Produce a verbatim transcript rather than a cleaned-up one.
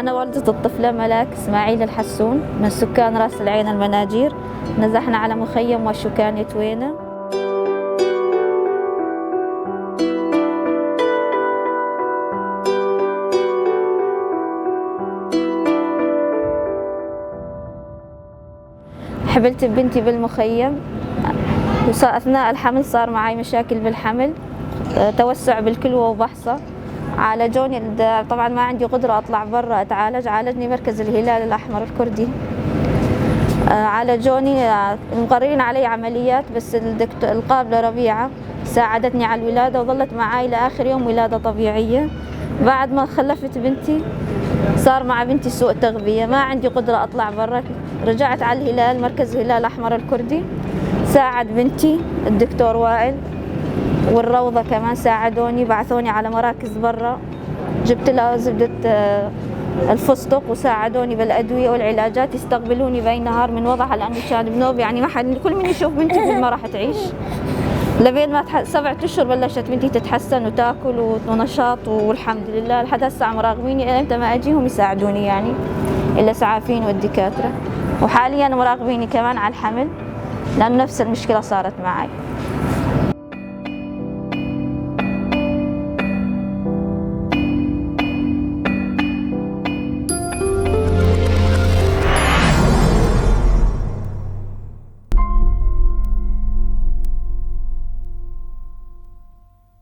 أنا والدة الطفلة ملاك إسماعيل الحسون، من سكان راس العين المناجير. نزحنا على مخيم وشوكاني توينة. حبلت ببنتي بالمخيم، وصار أثناء الحمل صار معاي مشاكل بالحمل، آه، توسع بالكلوة وبحصة. عالجوني الد-، طبعًا ما عندي قدرة أطلع برا أتعالج، عالجني مركز الهلال الأحمر الكردي. آه، عالجوني، آه، مقررين علي عمليات، بس الدكتور القابلة ربيعة ساعدتني على الولادة وظلت معاي لآخر يوم ولادة طبيعية. بعد ما خلفت بنتي، صار مع بنتي سوء تغذية، ما عندي قدرة أطلع برا. رجعت على الهلال، مركز الهلال الأحمر الكردي، ساعد بنتي الدكتور وائل، والروضة كمان ساعدوني، بعثوني على مراكز برا. جبت لها زبدة، آه، الفستق، وساعدوني بالأدوية والعلاجات، يستقبلوني باي نهار من وضعها، لأنه كان بنوب، يعني، ما حد، كل من يشوف بنتي يقول: "ما راح تعيش". لبين ما تح-، سبعة أشهر بلشت بنتي تتحسن وتاكل و-، ونشاط، والحمد لله لحد هسه مراقبيني، إلى إمتى ما أجيهم يساعدوني، يعني، الإسعافيين والدكاترة. وحاليًا مراقبيني كمان على الحمل، لأن نفس المشكلة صارت معي.